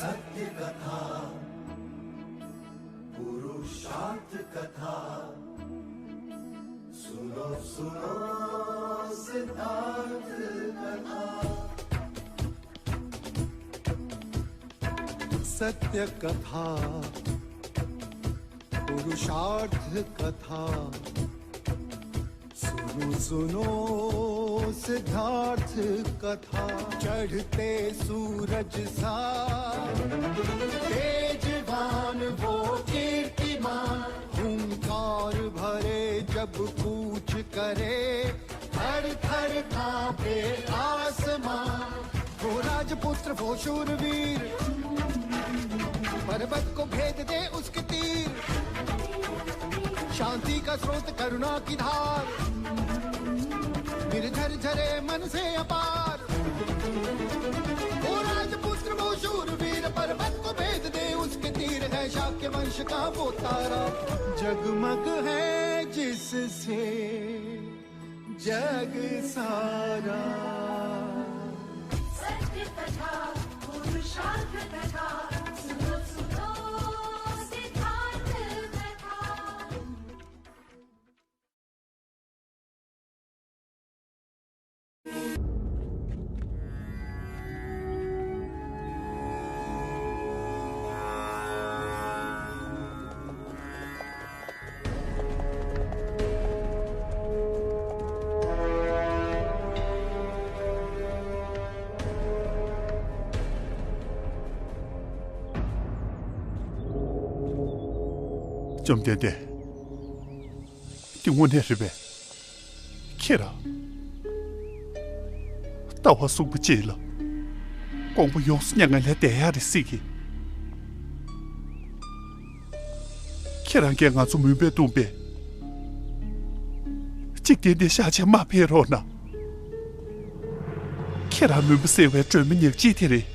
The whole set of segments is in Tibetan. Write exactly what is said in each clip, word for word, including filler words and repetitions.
सत्य कथा, पुरुषार्थ कथा, सुनो सुनो सिद्धार्थ कथा। सत्य कथा, पुरुषार्थ कथा, सुनो सुनो सिद्धार्थ कथा। चढ़ते सूरज सा तेजवान वो कीर्तिमान, हुंकार भरे जब कूच करे, थर थर कांपे आसमां। वो राजपुत्र, वो शूरवीर, पर्वत को भेद दे उसके तीर। शांति का स्रोत, करुणा की धार, निर्झर झरे मन से अपार। वो राजपुत्र, वो शूरवीर, पर्वत को भेद दे उसके तीर। है शाक्य वंश का वो तारा, जगमग है जिससे जग सारा। सत्य कथा, पुरुषार्थ कथा, सुनो सुनो सिद्धार्थ कथा। བཅོམ་ལྡན་འདས། འདི་དངོས་གནས་རེད་པས། ཁྱེད་རང་ལྟ་བ་གསུངས་པ་ཅིག་ལ། དགོངས་པ་ཡོངས་སུ་མྱ་ངན་ལས་འདས་ཡག་རེད་སྲིད་ཀྱི། ཁྱེད་རང་གིས་ང་ཚོ་མུན་པས་བརྡུངས་པའི་འཇིག་རྟེན་འདི་ཤར་ཕྱིན་མ་ཕེབས་རོགས་གནང་། ཁྱེད་རང་མུན་པ་སེལ་བའི་སྒྲོན་མེ་ཉག་གཅིག་དེ་རེད།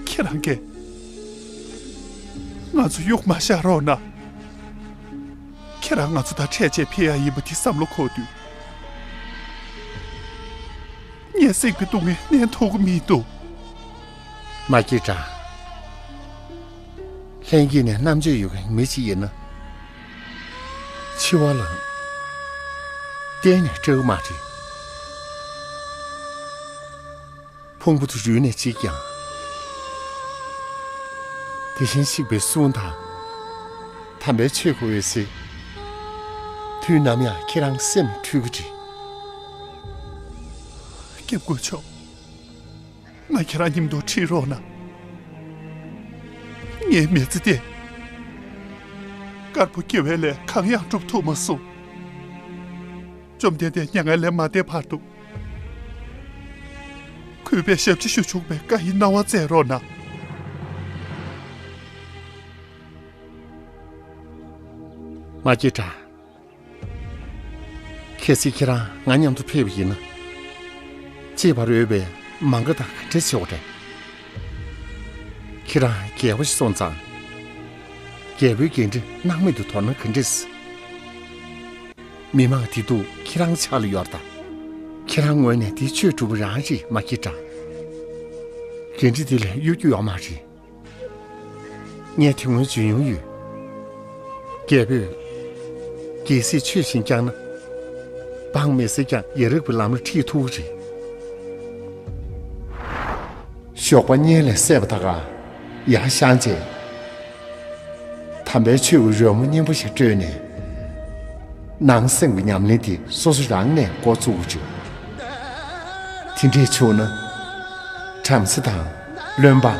ཁྱེད་རང་གིས་ང་ཚོ་གཡུག་མ་བཞག་རོགས་གནང་། ཁྱེད་རང་ང་ཚོ་དང་འཕྲད་བྱས་ཕེབས་ཡག་ཡིན་པ་དེ་བསམ་བློ་འཁོར་དུས། ངས་སྲིད་པའི་སྡུག་བསྔལ་ནན་ཐུབ་ཀྱི་མི་འདུག། མ་སྐྱེས་དགྲ། ལྷན་སྐྱེས་ནས་རྣམ་དཔྱོད་ཡོད་མཁན་མི་གཅིག་ཡིན་ན། འཆི་བ་ལ་གཏན་ནས་སྐྲག་གི་མ་རེད། ཕུང་པོ་དེ་རུལ་ནས་འཇིག་ཀྱང་། དེ་བཞིན་གཤེགས་པའི་གསུང་དང་། དམ་པའི་ཆོས་ཀྱི་འོད་ཟེར། དུས་ནམ་ཡང་ཁྱེད་རང་སེམས་འཁྲུག་གི་རེད། སྐྱབས་མགོན་མཆོག། ང་ཁྱེད་རང་མཉམ་དུ་ཁྲིད་རོགས་གནང་། ངའི་མི་ཚེ་འདི་དཀར་པོ་སྐྱེ་བའི་ལས་གང་ཡང་སྒྲུབ་ཐུབ་མ་སོང་། བཅོམ་ལྡན་འདས་མྱ་ངན་ལས་མ་འདས་བར་དུ། གུས་པས་ཞབས་ཕྱི་ཞུ་ཆོག་པའི་བཀའ་ཡི་གནང་བ་སྩལ་རོགས་གནང་། མ་སྐྱེས་དགྲ། གལ་སྲིད་ཁྱེད་རང་ང་མཉམ་དུ་ཕེབས་པ་ཡིན་ན། གཅེས་པར་འོས་པའི་མ་འགའ་དང་ག་འདྲ་བྱེད་དགོས་རེད། ཁྱེད་རང་རྒྱལ་པོ་ཞིག་སོང་ཙང་། རྒྱལ་པོའི་འགན་འཁྲི་སྣང་མེད་དུ་དོར་ན་ག་འདྲས། མི་མང་བདེ་སྡུག་ཁྱེད་རང་ཕྱག་ལ་ཡོད་རེད་ད། ཁྱེད་རང་ངོས་ནས་འདི་ཆོས་སྒྲུབ་པ་རང་རེད། མ་སྐྱེས་དགྲ། འགན་འཁྲི་འདི་ལས་གཡོལ་རྒྱུ་ཡོད་མ་རེད། ངས་དེ་སྔོན་བརྗོད་མྱོང་ཡོད། རྒྱལ་པོས་རྒྱལ་སྲིད་ཆོས་བཞིན་བསྐྱངས་ན། འབངས་མི་སེར་ཀྱང་ཡ་རབས་ཀྱི་ལམ་ལ་ཁྲིད་ཐུབ་ཀྱི་རེད། ཞོགས་པ་གཉིད་ལས་སད་པ་དང་། ཡར་བཞེངས་བྱས། དམ་པའི་ཆོས་ཀྱི་རོལ་མོ་སྙན་པོ་ཞིག་དཀྲོལ་ནས། ནང་སེམས་ཀྱི་ཉམས་ལེན་དེ་སོ་སོ་རང་ནས་འགོ་བཙུགས་དགོས་བྱུང་། དེ་འདྲས་བྱུང་ན། བྲམ་ཟེ་དང་། བློན་པོ།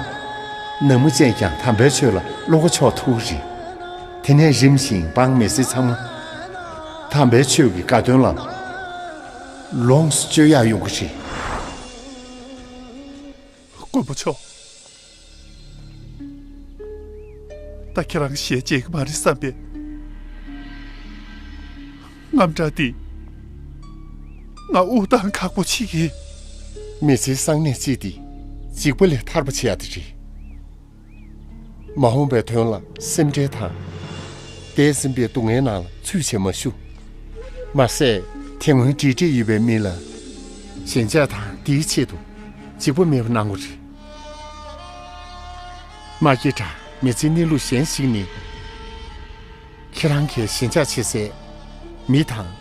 ནག་མོ་བཅས་ཀྱང་དམ་པའི་ཆོས་ལ་བློ་ཁ་ཕྱོགས་ཐུབ་ཀྱི་རེད། དེ་ནས་རིམ་བཞིན་འབངས་མི་སེར་ཚང་མ། དམ་པའི་ཆོས་ཀྱི་དགའ་སྟོན་ལ། ལོངས་སུ་སྤྱོད་ཡག་ཡོང་གི་རེད། མགོན་པོ་མཆོག། ད་ཁྱེད་རང་ཞལ་མཇལ་གྱི་མ་རེད་བསམ་པའི་དངངས་སྐྲག་འདིས་ང་དབུགས་གཏོང་ཁག་པོ་བྱེད་ཀྱི། མི་ཚེའི་གསང་གནས་གཅིག་འདི་འཇིགས་པ་ལས་ཐར་པ་བྱེད་ཡག་དེ་རེད། མ་འོངས་པའི་དོན་ལ་སེམས་ཁྲལ་དང་། འདས་ཟིན་པའི་སྡུག་བསྔལ་ནང་ལ་ཚུད་བྱེད་མ་ཞུ། མ་ཟད། དེ་སྔོན་འབྲེལ་འདྲིས་ཡོད་པའི་མི་ལ། ཞེན་ཆགས་དང་འདིའི་ཆེད་དུ་འཇིགས་པ་མེད་པ་གནང་དགོས་རེད། མ་སྐྱེས་དགྲ་མི་ཚེའི་གནས་ལུགས་གཞན་ཞིག་ནི། ཁྱེད་རང་གིས་ཞེན་ཆགས་བྱེད་སའི་མི་དང་།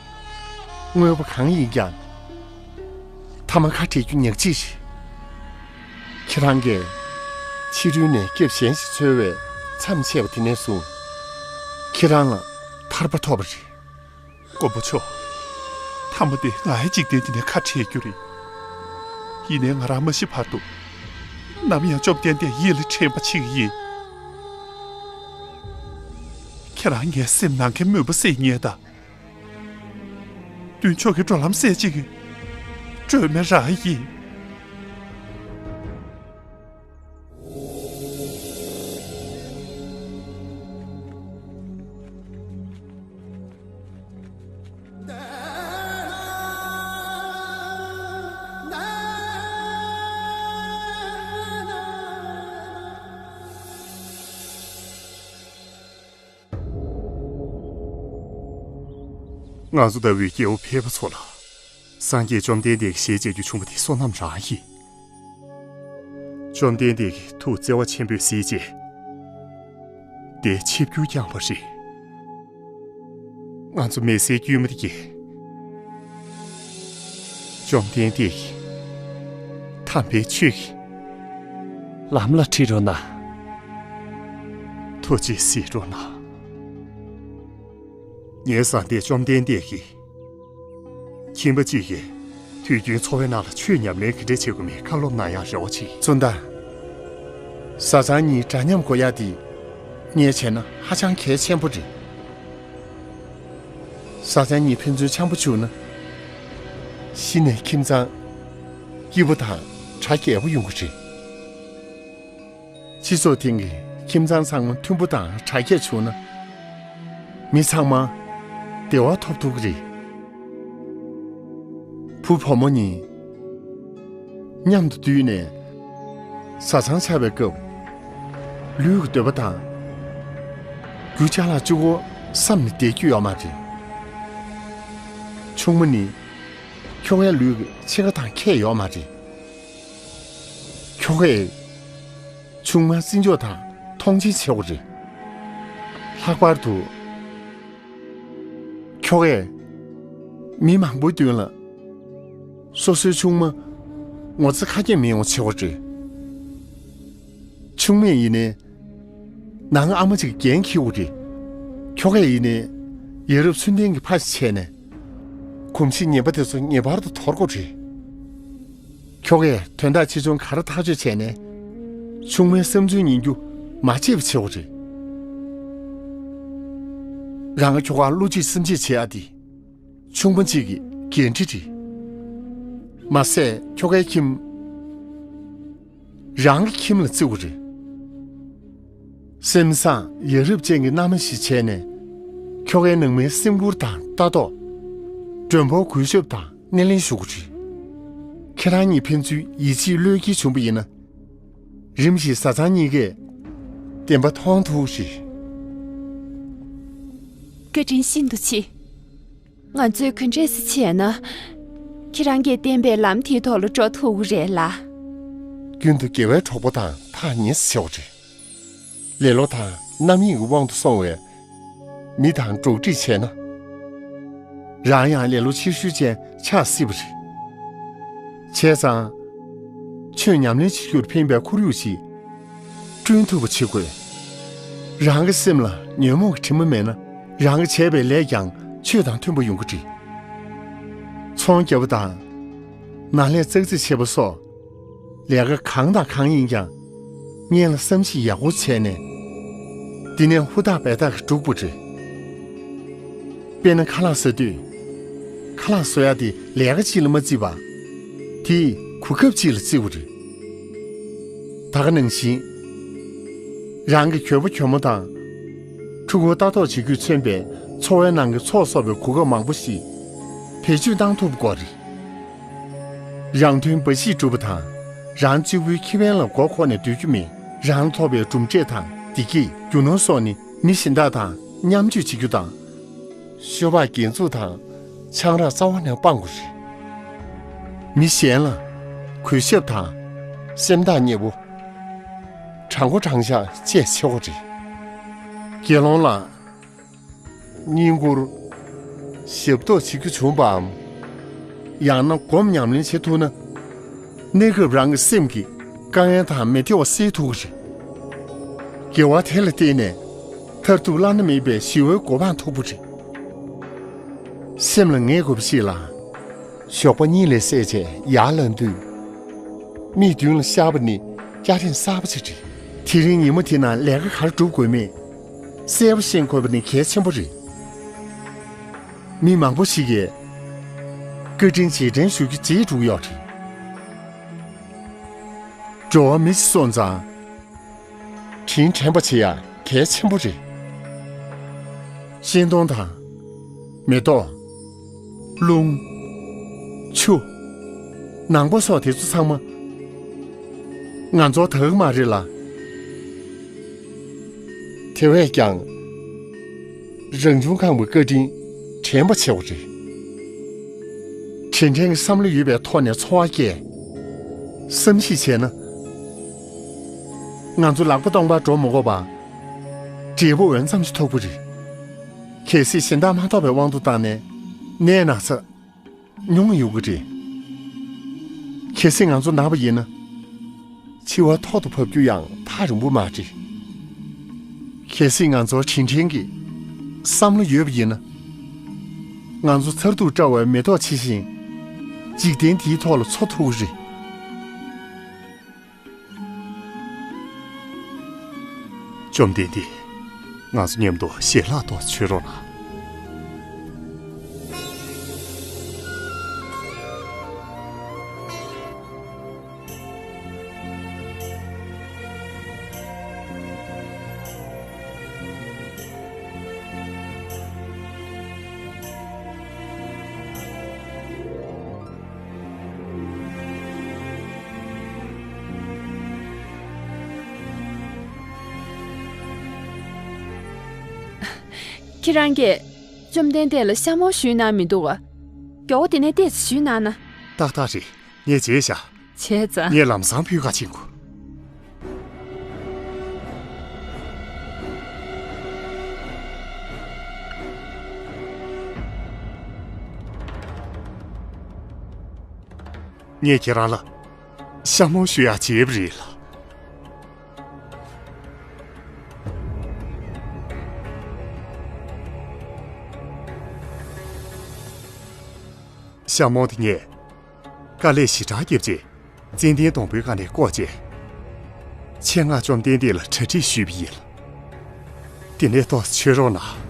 དངོས་པོ་གང་ཡིན་ཀྱང་། ཐ་མ་ཁ་བྲལ་རྒྱུ་ཉག་གཅིག་རེད། ཁྱེད་རང་གིས་ཕྱི་རོལ་ནས་སྐྱབས་གཞན་ཞིག་འཚོལ་བའི་མཚམས་ཆད་པ་དེ་ནས་བཟུང་། ཁྱེད་རང་ལ་ཐར་པ་ཐོབ་པ་རེད། མགོན་པོ་མཆོག་ཐ་མ་དེ་ང་ཡི་འཇིག་རྟེན་འདི་ནས་ཁ་བྲལ་རྒྱུ་རེད། ཡིན་ནའི་ང་རང་མ་ཤི་བར་དུ། ནམ་ཡང་བཅོམ་ལྡན་འདས་ཡིད་ལ་དྲན་པ་བྱེད་ཀྱི་ཡིན། ཁྱེད་རང་ངའི་སེམས་ནང་གི་མུན་པ་སེལ་མཁན་དང་། མདུན་ཕྱོགས་ཀྱི་འགྲོ་ལམ་སེལ་བྱེད་ཀྱི་སྒྲོན་མེ་རང་ཡིན། ང་ཚོ་ལྟ་བུའི་སྐྱེ་བོ་ཕལ་པ་ཚོ་ལ། སངས་རྒྱས་བཅོམ་ལྡན་འདས་ཀྱི་ཞལ་མཇལ་རྒྱུ་བྱུང་བ་དེ་བསོད་ནམས་རང་ཡིན། བཅོམ་ལྡན་འདས་ཀྱི་ཐུགས་བརྩེ་བ་ཆེན་པོས་གཟིགས་རྗེས། དེ་ཆིབས་བསྒྱུར་བསྐྱངས་པ་རེད། ང་ཚོ་མི་སེར་དཀྱུས་མ་དེ་གིས། བཅོམ་ལྡན་འདས་ཀྱི་དམ་པའི་ཆོས་ཀྱི་ལམ་ལ་ཁྲིད་རོགས་གནང་། ཐུགས་རྗེས་གཟིགས་རོགས་གནང་། ངའི་བཟའ་ཟླས་བཅོམ་ལྡན་འདས་ཀྱི་ཁྱིམ་པ་གཅིག་གིས་དུས་རྒྱུན་འཚོ་བའི་ནང་ལ་ཆོས་ཉམས་ལེན་ག་འདྲས་བྱེད་དགོས་མིན་བཀའ་སློབ་གནང་ཡག་རེ་བ་བྱེད། བཙུན་ཟླ། བཟའ་ཚང་གཉིས་འདྲ་མཉམ་དགོས་ཡག་འདི་ངས་བྱས་ན་ཧ་ཅང་གལ་ཆེན་པོ་རེད། བཟའ་ཚང་གཉིས་ཕན་ཚུན་འཆམ་པོ་བཅུག་ན། གཞི་ནས་ཁྱིམ་ཚང་སྐྱིད་པོ་དང་གྲ་རྒྱས་པོ་ཡོང་གི་རེད། སྤྱི་ཚོགས་སྟེང་གི་ཁྱིམ་ཚང་ཚང་མ་མཐུན་པོ་དང་དྲག་སྐྱེད་བྱུང་ན། མི་ཚང་མ་བདེ་བ་ཐོབ་ཐུབ་ཀྱི་རེད། བུ་བུ་མོ་གཉིས་མཉམ་དུ་འདུས་ནས་བཟའ་ཚང་ཆགས་པའི་སྐབས། ལུས་ཀྱི་འདོད་པ་དང་། རྒྱུ་ཅ་ལག་གཅིག་པོ་བསམ་ནས་བསྡད་རྒྱུ་ཡོད་མ་རེད། ཆུང་མ་ནི་ཁྱོ་གའི་ལུས་ཀྱི་ཕྱེད་ཀ་དང་ཁྱད་ཡོད་མ་རེད། ཁྱོ་གས་ཆུང་མ་བརྩི་འཇོག་དང་མཐོང་ཆེན་བྱེད་དགོས་རེད། ལྷག་པར་དུ། ཁྱོ་གས་མི་མང་པོའི་མདུན་ལ་སོ་སོའི་ཆུང་མ་ངོ་ཚ་ཁ་སྐྱེངས་མི་ཡོང་བ་བྱེད་དགོས་རེད། ཆུང་མས་ཡིན་ནའི་ནང་ཨ་མ་ཅིག་འགན་འཁྱེར་དགོས་རེད། ཁྱོ་གས་ཡིན་ནའི་ཡ་རབས་ཚུལ་ལྡན་གྱི་ཕ་ཞིག་བྱས་ནས་གོམས་གཤིས་ངན་པ་དེ་ཚོ་ངེས་པར་དུ་དོར་དགོས་རེད། ཁྱོ་གས་དོན་དག་ཆེ་ཆུང་ག་རེ་ཐག་གཅོད་བྱས་ནས། ཆུང་མའི་བསམ་ཚུལ་ཉན་རྒྱུ་མ་བརྗེད་པ་བྱེད་དགོས་རེད། རང་གི་ཁྱོ་གར་བློ་གཅིག་སེམས་གཅིག་བྱེད་ཡ་དེ། ཆུང་མ་གཅིག་གི་འགན་འཁྲི་རེད། མ་ཟད་ཁྱོ་གའི་ཁྱིམ། རང་གི་ཁྱིམ་ལ་བརྩི་དགོས་རེད། སེམས་བཟང་ཡ་རབས་ཅན་གྱི་མནའ་མ་ཞིག་བྱས་ནས། ཁྱོ་གའི་ནང་མིའི་སེམས་ཁུར་དང་ལྟ་རྟོག། མགྲོན་པོར་གུས་ཞབས་དང་སྣེ་ལེན་ཞུ་དགོས་རེད། ཁྱེད་རང་གཉིས་ཕན་ཚུན་ཡིད་ཆེས་བློས་འགེལ་བྱུང་བ་ཡིན་ན། རིམ་བཞིན་བཟའ་ཚང་གཉིས་ཀས་བདེན་པ་མཐོང་ཐུབ་རེད། བཀའ་དྲིན་ཤིན་ཏུ་ཆེ། ང་ཚོས་ག་འདྲས་སེ་བྱས་ན། ཁྱེད་རང་གིས་བསྟན་པའི་ལམ་དེའི་ཐོག་ལ་འགྲོ་ཐུབ་ཀྱི་རེད་ལ། རྒྱུན་དུ་དགེ་བའི་གྲོགས་པོ་དང་ཐག་ཉེ་སེ་བྱེད་དགོས་རེད། ལེ་ལོ་དང་རྣམ་གཡེང་གི་དབང་དུ་སོང་བའི་མི་དང་འགྲོགས་འདྲིས་བྱས་ན། རང་ཡང་ལེ་ལོ་ཆེ་ཤོས་ཅན་ཆགས་སྲིད་པ་རེད། བྱས་ཙང་། ཆོས་ཉམས་ལེན་བྱེད་རྒྱུར་ཕན་པའི་ཁོར་ཡུག་ཅིག་བསྐྲུན་ཐུབ་པ་བྱེད་དགོས། རང་གི་སེམས་ལ་ཉོན་མོངས་ཀྱི་དྲི་མ་མེད་ན། རང་གིས་བྱས་པའི་ལས་ཀྱང་ཆོས་དང་མཐུན་པ་ཡོང་གི་རེད། ཚོང་རྒྱག་པ་དང་། ནང་ལས་ཙག་ཙིག་བྱེད་པ་སོགས། ལས་ཀ་གང་དང་གང་ཡིན་ཀྱང་། སྔོན་ལ་བསམ་གཞིག་ཡག་པོ་བྱས་ནས། འདི་ནས་ཧུར་ཐག་འབད་ཐག་གིས་སྒྲུབ་དགོས་རེད། དཔེར་ན་ཁ་ལག་ཟ་དུས། ཁ་ལག་བཟོ་ཡག་དེ་ལས་ཀ་གཅིག་ལ་མ་བརྩིས་པ། དེ་གོ་སྐབས་གཅིག་ལ་བརྩི་དགོས་རེད། ད་ག་ནང་བཞིན། རང་གི་གྱོད་པ་གྱོད་མོ་དང་། ཕྲུ་གུར་ལྟ་རྟོག་བྱེད་རྒྱུས་མཚོན་པའི་འཚོ་བའི་ནང་གི་ཚོགས་གསོག་པའི་གོ་སྐབས་མང་པོ་ཞིག་བེད་སྤྱོད་གཏང་ཐུབ་དགོས་རེད། རང་དོན་འབའ་ཞིག་སྒྲུབ་པ་དང་། རང་གཅིག་པུའི་ཁེ་ཕན་ལ་མགོ་འཁོར་ནས་སྡོད་རྒྱུ་མིན། རང་ལ་ཐོབ་པའི་གྲུབ་འབྲས་དང་བདེ་སྐྱིད། རྒྱུ་ནོར་སོགས་ནི་མི་གཞན་དག་དང་མཉམ་སྤྱོད་བྱེད་རྒྱུ་དང་། ཤོ་སྦག་རྒྱན་འཛུགས་དང་ཆང་རག་རྩ་བ་ནས་སྤང་དགོས་རེད། མི་གཞན་ལ་གུས་ཞབས་དང་སེམས་ཐག་ཉེ་བོ། དྲང་པོ་དྲང་བཞག་བཅས་ཆེ་བོ་རེད། དགེ་སློང་ལགས། བསྙེན་བཀུར། ཞབས་ཏོག་བྱེད་རྒྱུ་བྱུང་བའམ། ཡང་ན་སྒོམ་ཉམས་ལེན་བྱེད་ཐུབ་ན། གནས་སྐབས་རང་གི་སེམས་ཀྱི་དཀའ་ངལ་དང་མི་བདེ་བ་སེལ་ཐུབ་ཀྱི་རེད། དགེ་བ་དེ་ལ་བརྟེན་ནས་མཐར་ཐུག་བླ་ན་མེད་པའི་ཞི་བའི་གོ་འཕང་ཐོབ་པ་རེད། སེམས་ལ་ངེས་དགོས་པ་ཞིག་ལ། ཞོགས་པ་གཉིད་ལས་སད་བྱས་ཡར་ལངས་དུས། མིག་མདུན་ལ་ཤར་བ་ནི་སྐྱ་རེངས་གསར་པ་ཅིག་རེད། དེ་རིང་ཉིན་མོ་དེ་ནང་ལས་ཀ་ག་རེ་སྒྲུབ་དགོས་མེད་གསལ་པོ་ཤེས་དགོས་པ་ནི་གལ་ཆེན་པོ་རེད། མི་མང་པོ་ཞིག་གིས་བཀའ་དྲིན་རྗེས་དྲན་ཞུ་རྒྱུ་བརྗེད་འགྲོ་གི་ཡོད་རེད། འགྲོ་བ་མི་ཞིག་སོང་ཙང་། དྲིན་དྲན་པ་བྱེད་ཡ་གལ་ཆེན་པོ་རེད། ཤིང་སྡོང་དང་། མེ་ཏོག་རླུང་། ཆུ། ནངས་པ་སོགས་དེ་ཚོ་ཚང་མ། ང་ཚོར་དག་མ་རེད་ལ། དེ་བས་ཀྱང་། རང་བྱུང་ཁམས་ཀྱི་བཀའ་དྲིན་དྲན་པ་ཆེ་བ་རེད། དྲིན་དྲན་གྱི་བསམ་བློ་ཡོད་པའི་ཐོག་ནས་འཚོ་བ་སྐྱེལ། བསམ་གཞིག་བྱས་ན། ང་ཚོ་ལག་པ་སྟོང་པར་འགྲོ་མ་དགོས་པ། འབྲས་བུ་འོན་ཙམ་ཞིག་ཐོབ་ཀྱི་རེད། གལ་སྲིད་གཞན་དག་མ་ཐོབ་པའི་དབང་དུ་བཏང་ནས་ནད་ན་ཚ་ཉུང་ཡོང་གི་རེད། གལ་སྲིད་ང་ཚོ་ན་བ་ཡིན་ན། འཆི་བ་ཐོག་ཏུ་བབས་རྒྱུ་ཡང་ཐག་རིང་པོ་མ་རེད། གལ་སྲིད་ང་ཚོར་དྲིན་དྲན་གྱི་བསམ་བློ་ཡོད་པ་ཡིན་ན། ང་ཚོ་མཚར་སྡུག་བཀྲ་བའི་མེ་ཏོག་ཇི་བཞིན་འཇིག་རྟེན་འདིའི་ཐོག་ལ་འཚོ་ཐུབ་ཀྱི་རེད། བཅོམ་ལྡན་འདས། ང་ཚོ་མཉམ་དུ་ཞལ་ལག་ཏུ་མཆོད་རོགས་གནང་། ཁྱེད་རང་གིས་བཅོམ་ལྡན་འདས་ལ་ཤ་མོ་ཞུས་གནང་མི་འདུག་ག་མགྱོགས་པོ་དེ་ནས་ཏོག་ཙམ་ཞུས་གནང་ན། ཏག་ཏག་རེད། ངས་བརྗེད་བཞག་བྱས་ཙང་། ངས་ལམ་སང་ཕུལ་ག་ཕྱིན་དགོས། ངས་ཁྱེད་རང་ལ་ཤ་མོ་ཞུ་ཡག་བྱས་པ་རེད་ལ། ཤ་མོ་དེ་ངས་དཀའ་ལས་ཞེ་དྲག་བརྒྱབ་རྗེས། ཙན་དན་སྡོང་པོའི་སྒང་ནས་བཀོག་བྱས། ཆེད་མངགས་བཅོམ་ལྡན་འདས་ལ་གྲ་སྒྲིག་ཞུས་པ་ཡིན། དེ་ནས་ཏོག་ཙམ་མཆོད་རོགས་གནང་།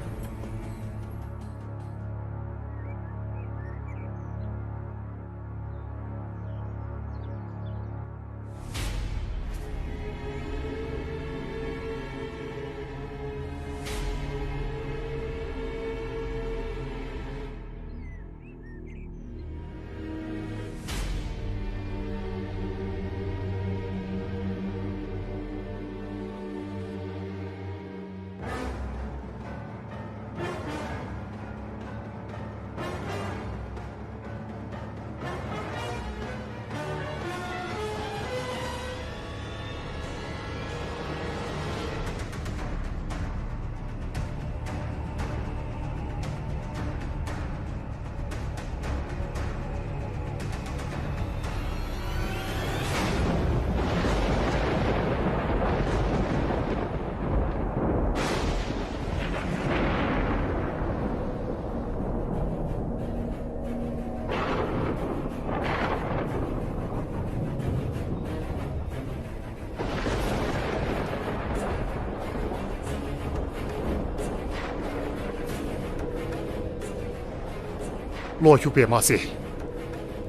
གློག་ཤུགས་པས་མ་ཟད།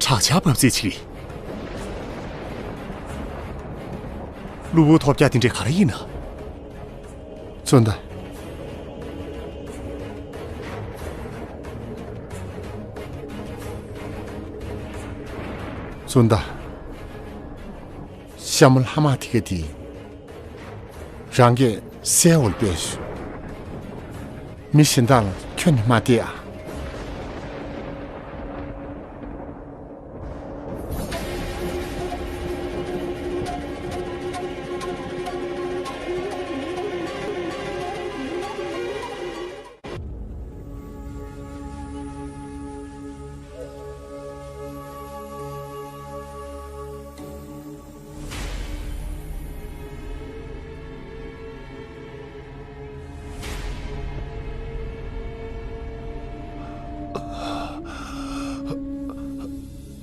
དྲག་ཆར་འབབ་རྩིས་བྱེད། གློ་བུར་ཐོལ་རྒྱག་དེ་འདྲས་ག་རེ་ཡིན་ན། བཙོན་ད། བཙོན་ད། ཤ་མོ་ལྷ་དམག་དེ་ག་དེ། རང་གིས་གསལ་བོར་སྟོན་ཞུ། མི་གཞན་དག་ལ་ཁྱོན་ནས་མ་བལྟས་ཨ།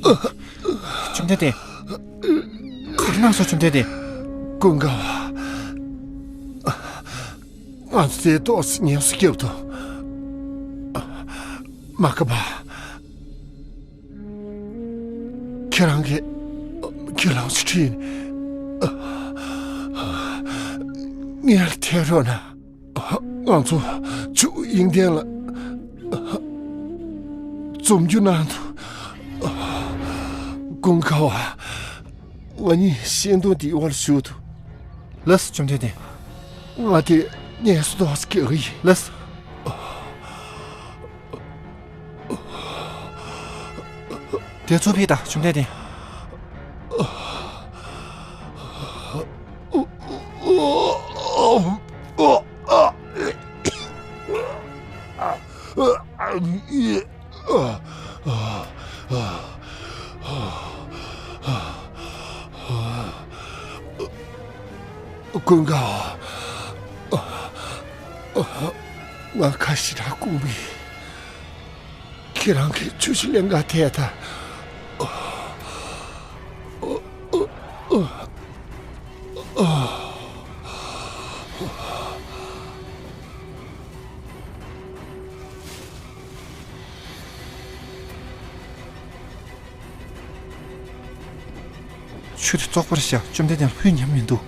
བཅོམ་ལྡན་འདས། ག་རེ་གནང་སོང་བཅོམ་ལྡན་འདས། ཀུན་དགའ་བ། ང་ཚོ་དེ་ཏོག་ཙམ་ཉམས་སུ་བརྒྱབ་ཐུབ། མ་ཀ་པ། ཁྱེད་རང་གིས་ཁྱེད་རང་ཚོ་ཁྲིད་ནས་ངའི་ལ་ཐད་རོགས་གནང་། ང་ཚོ་ཆུ་དབྱིངས་ལྡན་ལ་འཛོམས་རྒྱུ་གནང་འདུག་ཀུན་དགའ་བ། ང་གཉིས་ཤིང་སྡོང་འདིའི་འོག་ལ་བཞུགས་འདུག་ལགས་སོ་བཅོམ་ལྡན་འདས། ང་དེ་ངལ་གསོ་ཏོག་ཙམ་རྒྱག་གི་ཡིན། ལགས་སོ། དེ་ཚོ་ཕྱིས་དང་བཅོམ་ལྡན་འདས། ཀུན་དགའ། ང་ཁ་ཞེ་དྲག་སྐོམ་གི། ཁྱེད་རང་གིས་ཆུ་ཞིག་ལེན་ག་ཐད་ད། ཆུ་དེ་བཙོག་པ་རེད་ཤག་བཅོམ་ལྡན་འདས་ལ་ཕུལ་ཉན་མི་འདུག་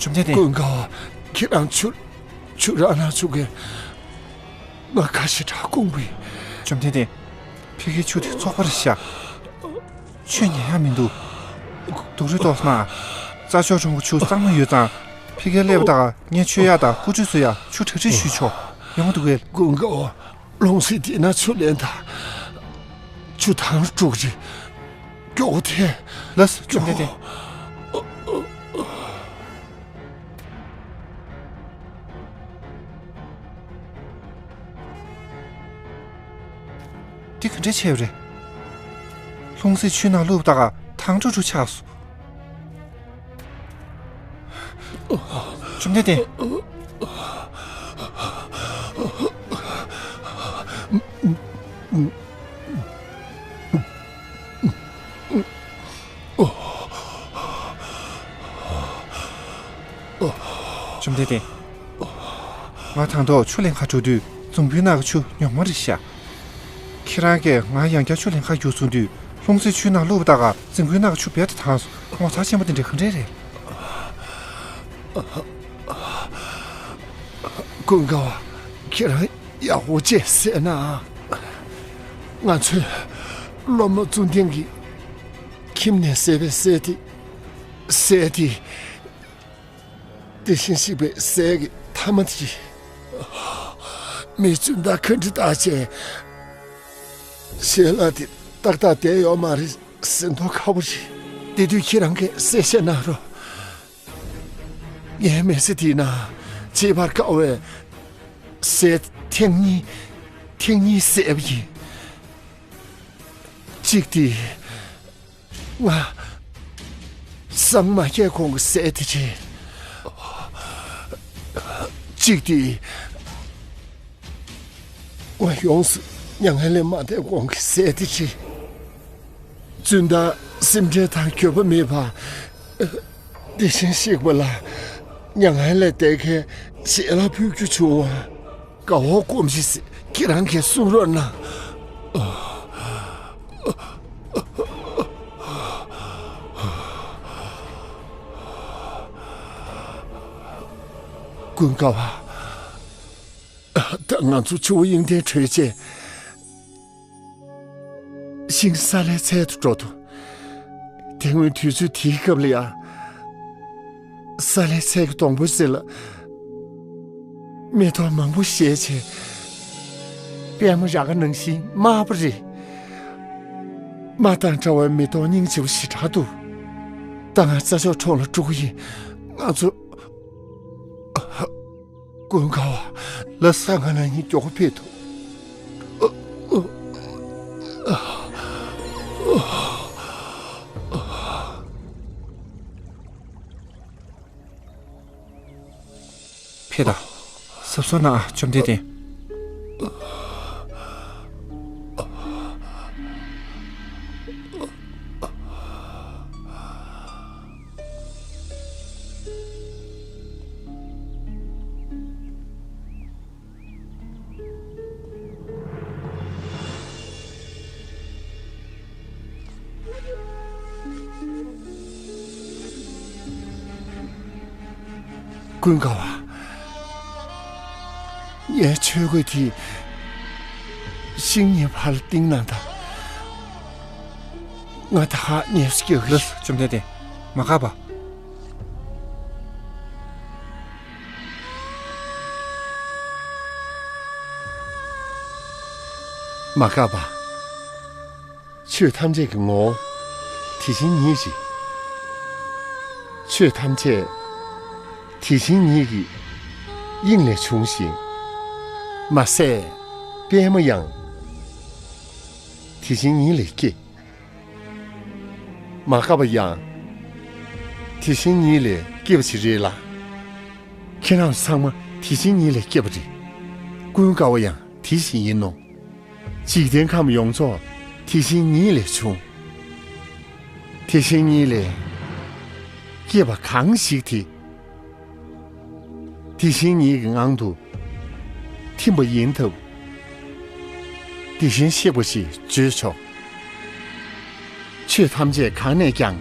བཅོམ་ལྡན་འདས། ཀུན་དགའ་བ། ཁྱེད་རང་ཆུ་ཆུ་རག་ན་ཆུ་གེ། ང་ཁ་ཞེ་དྲག་སྐོམ་གི། བཅོམ་ལྡན་འདས། ཕ་གིའི་ཆུ་དེ་བཙོག་པ་རེད་ཤག་ཆུ་ཉན་ཡག་མི་འདུག་སྡུག་རུས་ཏོག་ཙམ་ན། རྩྭ་མཆོག་གྲོང་གི་ཆུ་གཙང་མ་ཡོད་ཙང་། ཕ་གིར་སླེབས་པ་ད་ག་ངས་མཆོད་ཡག་དང་སྐུ་ཁྲུས་གསོལ་ཡག་ཆུ་གྲ་སྒྲིག་ཞུས་ཆོག་ཡོང་འདུག་གས། ཀུན་དགའ་བ། ལྷུང་བཟེད་དེ་ན་ཆུ་ལེན་དང་། ཆུ་ཐང་དཀྲུག་ཅིག་མགྱོགས་པོ་ཐལ། ལགས་སོ་བཅོམ་ལྡན་འདས། འདི་ག་འདྲ་བྱས་པ་རེད། ལྷུང་བཟེད་ཆུ་ནང་བླུགས་པ་ད་ག་ཐང་དཀྲུག་དཀྲུག་ཆགས་སོང་། བཅོམ་ལྡན་འདས། བཅོམ་ལྡན་འདས། ང་དང་ཐོག་ཆུ་ལེན་ག་འགྲོ་དུས་འཛམ་བུའི་ནང་གི་ཆུ་ཉོག་མ་རེད་ཤག་ཁྱེད་རང་གིས་ང་ཡང་བསྐྱར་ཆུ་ལེན་ག་རྒྱུགས་སོང་དུས་ལྷུང་བཟེད་ཆུ་ནང་བླུགས་པ་ད་ག་རྫིང་བུའི་ནང་གི་ཆུ་རྦད་དེ་དྭངས་སོང་། ངོ་མཚར་ཆེན་པོ་དེ་འདྲ་ག་འདྲས་རེད། ཀུན་དགའ་བ། ཁྱེད་རང་ཡག་པོ་བྱས་བསད་ན། ང་ཚོའི་སློབ་མ་ཙུན་ཐིང་གིས་ཁྱིམ་ནས་བསད་པའི་ཟས་དེ། ཟས་དེ། དེ་བཞིན་གཤེགས་པའི་ཟས་ཀྱི་ཐ་མ་དེ། མི་ཙུན་ད་ག་འདྲ་བཏགས་བྱས། ཞལ་ལག་དེ་ཏག་ཏག་བསྡད་ཡོད་མ་རེད་ཟེར་མདོག་ཁ་པོ་རེད། དེ་དུས་ཁྱེད་རང་གིས་གསལ་བཤད་གནང་རོགས། ངའི་མི་ཚེ་འདི་ན་བརྗེད་པར་དཀའ་བའི་ཟས་ཐེངས་གཉིས། ཐེངས་གཉིས་བཟས་པ་ཡིན། གཅིག་དེ། ང་སངས་མ་རྒྱས་གོང་གི་ཟས་དེ་བྱས། གཅིག་དེ། ང་ཡོངས་སུ་མྱ་ངན་ལས་མ་འདས་གོང་གི་ཟས་དེ་བྱས། ཙུན་ད་སེམས་ཁྲལ་དང་འགྱོད་པ་མེད་པར། དེ་བཞིན་གཤེགས་པ་ལ་མྱ་ངན་ལས་འདས་མཁན་ཞལ་ལག་ཕུལ་རྒྱུ་བྱུང་བ། དགའ་བོ་སྒོམ་ཞིག་ཁྱེད་རང་གིས་གསུང་རོགས་གནང་། ཀུན་དགའ་བ། ད་ང་ཚོ་ཆུ་བོ་དབྱིངས་ལྡན་བྲོས་རྗེས། ཤིང་ས་ལའི་ཚལ་དུ་འགྲོ་དོ། དེ་སྔོན་དུས་ཚོད་དེའི་སྐབས་ལ་ཡང་། ས་ལའི་ཚལ་གྱི་སྡོང་པོའི་རྩེ་ལ། མེ་ཏོག་མང་པོ་བཞད་བྱས། པད་མ་ར་ག་ནང་བཞིན་དམར་པོ་རེད། དམར་དང་འདྲ་བའི་མེ་ཏོག་སྙིང་རྗེ་པོ་ཞེ་དྲག་འདུག་ད་ང་རྩྭ་མཆོག་གྲོང་ལ་འགྲོ་གི་ཡིན། ང་ཚོ། ཀུན་དགའ་བ། ལགས་སོ། ད་ང་རང་གཉིས་མགྱོགས་པོ་ཕེབས་ཐུབ། ཕེབས་དང་། གཟབ་གཟབ་གནང་ཨ། བཅོམ་ལྡན་འདས། ཀུན་དགའ་བ། ངའི་ཆོས་གོས་དེ་ཤིང་གཉིས་བར་ལ་བཏིང་གནང་དང་། ང་ད་ཧ་ངལ་གསོ་རྒྱག་གི། ལགས་སོ། བཅོམ་ལྡན་འདས། མ་དགའ་བ། མ་དགའ་བ། ཆོས་ཐམས་ཅད་ཀྱི་ངོ་བོ་དེ་བཞིན་ཉིད་ཅིག། ཆོས་ཐམས་ཅད་དེ་བཞིན་ཉིད་ཀྱི་དབྱིངས་ལས་བྱུང་ཞིང་། མ་ཟད་པདྨ་ཡང་དེ་བཞིན་ཉིད་ལས་སྐྱེ། མ་དགའ་བ་ཡང་དེ་བཞིན་ཉིད་ལས་སྐྱེ་བ་ཞིག་རེད་ལ། ཁྱེད་རང་ཚང་མ་དེ་བཞིན་ཉིད་ལས་སྐྱེ་བ་རེད། ཀུན་དགའ་བ་ཡང་དེ་བཞིན་ཡིན་ནོ། འཇིག་རྟེན་ཁམས་ཡོངས་རྫོགས་དེ་བཞིན་ཉིད་ལས་བྱུང་། དེ་བཞིན་ཉིད་ལས་སྐྱེས་པ་གང་ཞིག་དེ། དེ་བཞིན་ཉིད་ཀྱི་ངང་དུ་ཐིམ་པ་ཡིན་སྟབས། དེ་བཞིན་གཤེགས་པ་ཞེས་བརྗོད་ཆོག། ཆོས་ཐམས་ཅད་གང་ནས་ཀྱང་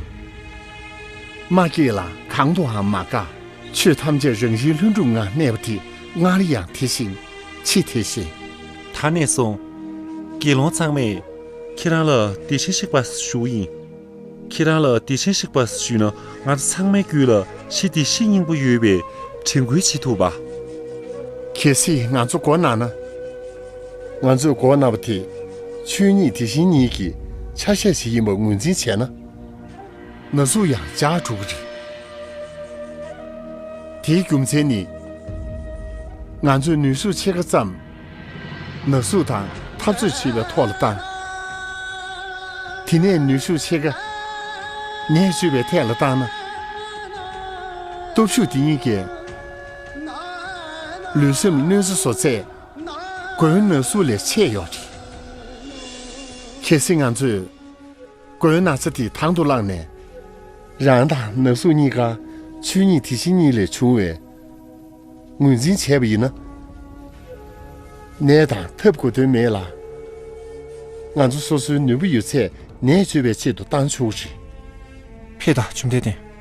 མ་སྐྱེས་ལ་གང་དུའང་མ་འགག། ཆོས་ཐམས་ཅད་རང་བཞིན་ལྷུན་གྲུབ་ངང་གནས་པ་དེ་སྔར་ཡང་དེ་བཞིན་ཕྱི་དེ་བཞིན། ད་ནས་བཟུང་དགེ་སློང་ཚང་མས་ཁྱེད་རང་ལ་དེ་བཞིན་གཤེགས་པ་ཞུ་ཡིན། ཁྱེད་རང་ལ་དེ་བཞིན་གཤེགས་པ་ཞུས་ན་ང་ཚང་མའི་རྒྱུད་ལ་གཞི་དེ་བཞིན་སྙིང་པོ་ཡོད་པའི་དྲན་སྐུལ་བྱེད་ཐུབ་པ། གལ་སྲིད་ང་ཚོ་མགོ་ན་ན། ང་ཚོས་མགོ་ན་བ་དེ་ཆོས་ཉིད་དེ་བཞིན་ཉིད་ཀྱི་ཆ་ཤས་ཤིག་ཡིན་པ་ངོས་འཛིན་བྱས་ན། ན་ཟུག་ཡང་འཇགས་འགྲོ་གི་རེད། དེའི་རྒྱུ་མཚན་ནི། ང་ཚོས་ནུས་ཤུགས་ཕྱེད་ཀ་ཙམ་ན་ཟུག་དང་འཐབ་རྩོད་བྱེད་པའི་ཐོག་ལ་བཏང་། དེ་ནས་ནུས་ཤུགས་ཕྱེད་ཀ་ནད་བཅོས་པའི་ཐད་ལ་བཏང་ན། སྟོབས་ཤུགས་དེ་གཉིས་ཀས་ལུས་སེམས་གནོད་འཚེ་བཟོ་ཚད་མགོའི་ན་ཟུག་ལས་ཆེ་ཡོད་རེད། གལ་སྲིད་ང་ཚོས་མགོའི་ན་ཚ་དེ་དང་དུ་བླངས་ནས། རང་དང་ན་ཟུག་གཉིས་ཀ་ཆོས་ཉིད་དེ་བཞིན་ཉིད་ལས་བྱུང་བས་ངོས་འཛིན་བྱས་པ་ཡིན་ན། ནད་དང་འཐབ་དགོས་དོན་མེད་ལ། ང་ཚོ་སོ་སོའི་ནུས་པ་ཡོད་ཚད་ནད་བཅོས་པའི་ཆེད་དུ་བཏང་ཆོག་རེད། ཕེབས་དང་། བཅོམ་ལྡན་འདས།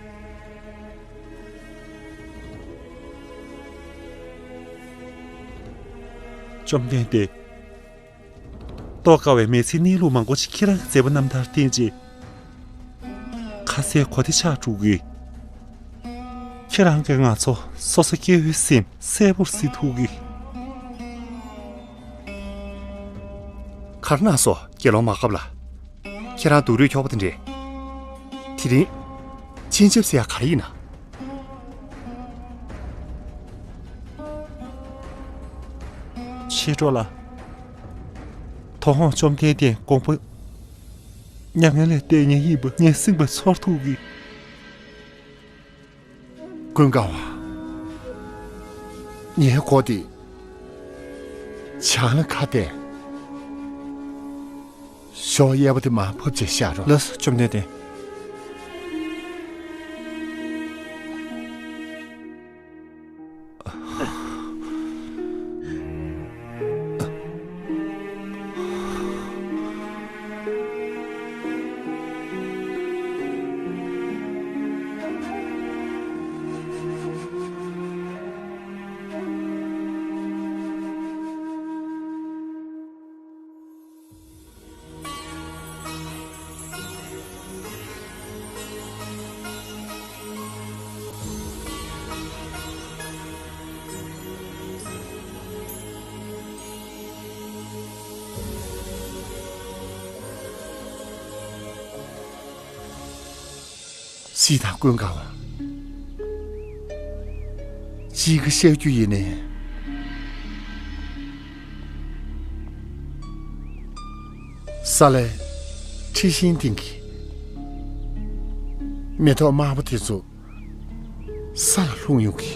བཅོམ་ལྡན་འདས། རྟོགས་དཀའ་བའི་མི་ཚེའི་གནས་ལུགས་མང་པོ་ཞིག་ཁྱེད་རང་གི་མཛད་པ་རྣམ་ཐར་བསྟན་རྗེས། ཁ་ཟས་གོ་བདེ་ཆགས་འགྲོ་གི། ཁྱེད་རང་གིས་ང་ཚོ་སོ་སོ་སྐྱེ་བོའི་སེམས་གསལ་པོར་གཟིགས་ཐུབ་གི། ག་རེ་གནང་སོང་། དགེ་སློང་མ་དགའ་བ་ལགས། ཁྱེད་རང་སྡུག་རུས་འཁྱོག་པོ་དེ་འདྲས། དེ་རིང་སྤྱན་ཆབ་ཟེར་ཡ་ག་རེ་ཡིན་ན། མཆེད་གྲོགས་ལགས། དོ་དགོང་བཅོམ་ལྡན་འདས་དགོངས་པ་མྱ་ངན་ལས་འདས་མཁན་ཡིན་པ་ངས་སེམས་པ་ཚོར་ཐུབ་གི། ཀུན་དགའ་བ། ངའི་མགོ་དེ་བྱང་ལ་ཁ་གཏད། ཞོགས་གཡས་པ་དེ་མར་ཕབ་བྱས་བཞག་རོགས། ལགས་སོ། བཅོམ་ལྡན་འདས། སྲིད་དང་ཀུན་དགའ་བ། གཅིག་གི་བཤད་རྒྱུ་ཡིན་ནའི། ས་ལའི་འཁྲི་ཤིང་སྟེང་གི་མེ་ཏོག་དམར་པོ་དེ་ཚོ་ས་ལ་ལྷུང་ཡོང་གི།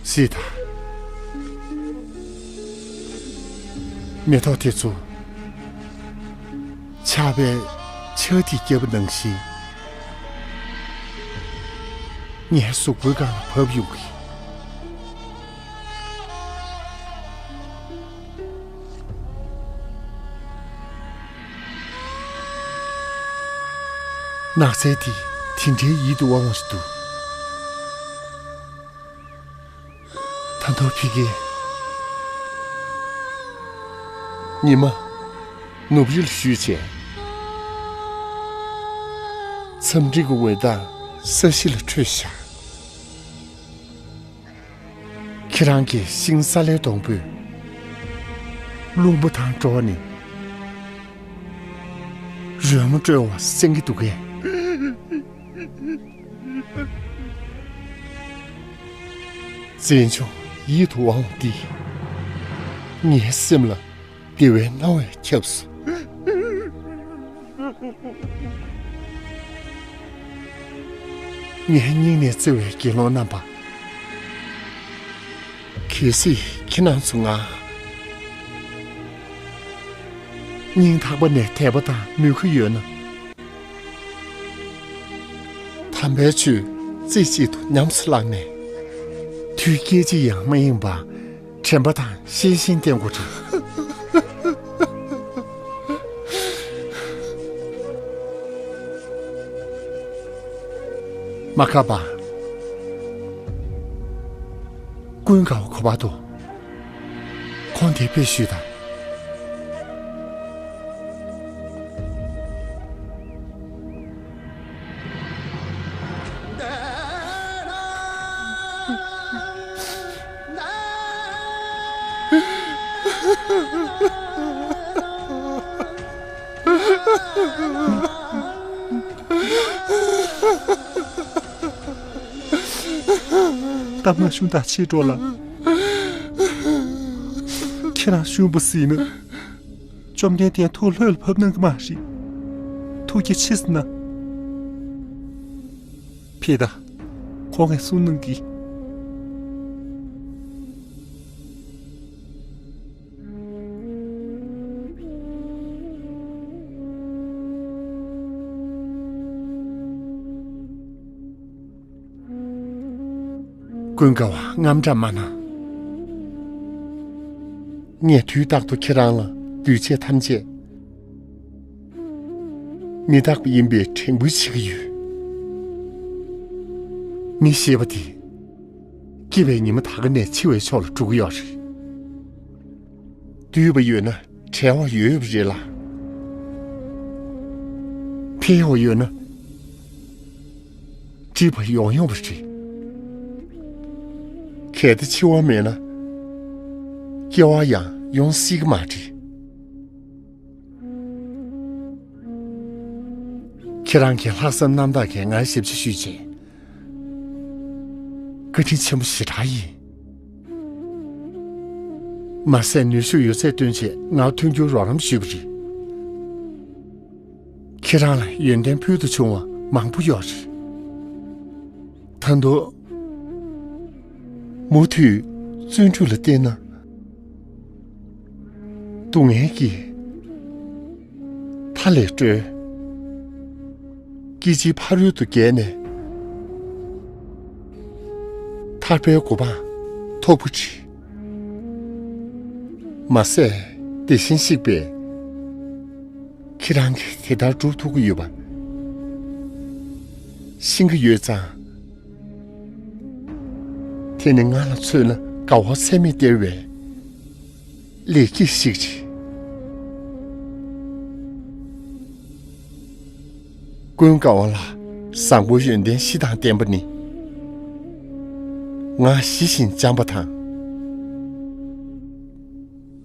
སྲིད་དང་། མེ་ཏོག་དེ་ཚོ་ཆར་པས་ཆར་ཐིགས་བརྒྱབ་པ་ནང་བཞིན་ངའི་གཟུགས་པོའི་སྒང་ལ་བབས་ཡོང་གི། ནགས་ཚལ་འདི་ དེ་འདྲའི་ཡིད་དུ་དབང་བ་ཞིག་འདུག་ད་དུང་ཕ་གིར་ཉི་མ་ནུབ་རི་ལ་བཞུད་བྱས། མཚམས་རི་གི་འོད་མདངས་ས་གཞི་ལ་འཕྲོས་བཞག་ཁྱེད་རང་གི་ཤིང་ས་ལའི་སྡོང་པོས་རླུང་བུ་དང་འགྲོགས་ནས་རོལ་མོ་དཀྲོལ་བ་གསན་གྱི་འདུག་གས། མཚན་མཆོག་ཡིད་དུ་འོང་བ་འདིས་ངའི་སེམས་ལ་བདེ་བའི་སྣང་བས་ཁྱབ་སོང་། ངའི་སྙིང་ནས་བརྩེ་བའི་དགེ་སློང་རྣམ་པ། གལ་སྲིད་ཁྱེད་རྣམ་ཚོ་ང་སྙིང་ཐག་པ་ནས་དད་པ་དང་མོས་གུས་ཡོད་ན། དམ་པའི་ཆོས་རྩེ་གཅིག་ཏུ་ཉམས་སུ་བླངས་ནས། དུས་སྐད་ཅིག་ཡང་མ་ཡེངས་པར་དྲན་པ་དང་ཤེས་བཞིན་བསྟེན་དགོས་ཀྱི། མ་ཁ་པ། ཀུན་དགའ་བོ་ག་པར་འདུག་ཁོང་དེར་ཕེབས་ཤོག་དང་། ད་མ་ཤུང་ད་ཆེ་འགྲོ་ལ། ཁྱེད་རང་ཤུང་པོ་སྲིད་ན། བཅོམ་ལྡན་འདས་ཐུགས་ལྷོད་ལ་བབས་གནང་གི་མ་རེད། ཐུགས་རྗེ་ཆེ་ཟེར་ན། ཕེབས་ད། ཁོང་གིས་གསུང་གནང་གི། ཀུན་དགའ་བ་དངངས་སྐྲག་མ་གནང་། ངས་དུས་རྟག་ཏུ་ཁྱེད་རང་ལ་འདུས་བྱས་ཐམས་ཅད་མི་རྟག་པ་ཡིན་པའི་དྲན་སྐུལ་བྱེད་ཀྱི་ཡོད། མི་ཞེས་པ་དེ་སྐྱེ་བའི་ཉི་མ་ད་ག་ནས་འཆི་བའི་ཕྱོགས་ལ་འགྲོ་གི་ཡོད་རེད། འདུས་པ་ཡོད་ན་བྲལ་བ་ཡོད་པ་རེད་ལ། འཕེལ་བ་ཡོད་ན་འགྲིབ་པ་ཡོང་ཡོང་བ་རེད། གལ་ཏེ་འཆི་བ་མེད་ན་སྐྱེ་བ་ཡང་ཡོང་སྲིད་ཀྱི་མ་རེད། ཁྱེད་རང་གི་ལྷག་བསམ་རྣམ་དག་གིས་ངར་ཞབས་ཕྱི་ཞུས་བྱས། བཀའ་དྲིན་ཆེན་པོ་ཞེ་དྲག་ཡིན། མ་ཟད་ནུས་ཤུགས་ཡོད་ཚད་བཏོན་བྱས་ངར་མཐུན་འགྱུར་རོགས་རམ་ཞུས་པ་རེད། ཁྱེད་རང་ལ་ཡོན་ཏན་ཕུལ་དུ་བྱུང་བ་མང་པོ་ཡོད་རེད། ད་དུང་མུ་མཐུད་བརྩོན་འགྲུས་ལ་བརྟེན་ན། སྡུག་བསྔལ་གྱི་མཐའ་ལས་སྒྲོལ། སྐྱེ་འཆིའི་ཕ་རོལ་དུ་བརྒལ་ནས་ཐར་པའི་གོ་འཕང་ཐོབ་ཀྱི་རེད། མ་ཟད་དེ་བཞིན་གཤེགས་པས་ཁྱེད་རང་གིས་དེ་ལྟར་སྒྲུབ་ཐུབ་ཀྱི་ཡོད་པ་ཤེས་ཀྱི་ཡོད་ཙང་། དེ་ནི་ང་ལ་མཚོན་ན་དགའ་བ་ཚད་མེད་སྟེར་བའི་ལེགས་སྐྱེས་ཤིག་རེད། ཀུན་དགའ་བ་ལ་བཟང་པོའི་ཡོན་ཏན་བཞི་དང་ལྡན་པ་ནི། ངག་ཞི་ཞིང་འཇམ་པ་དང་།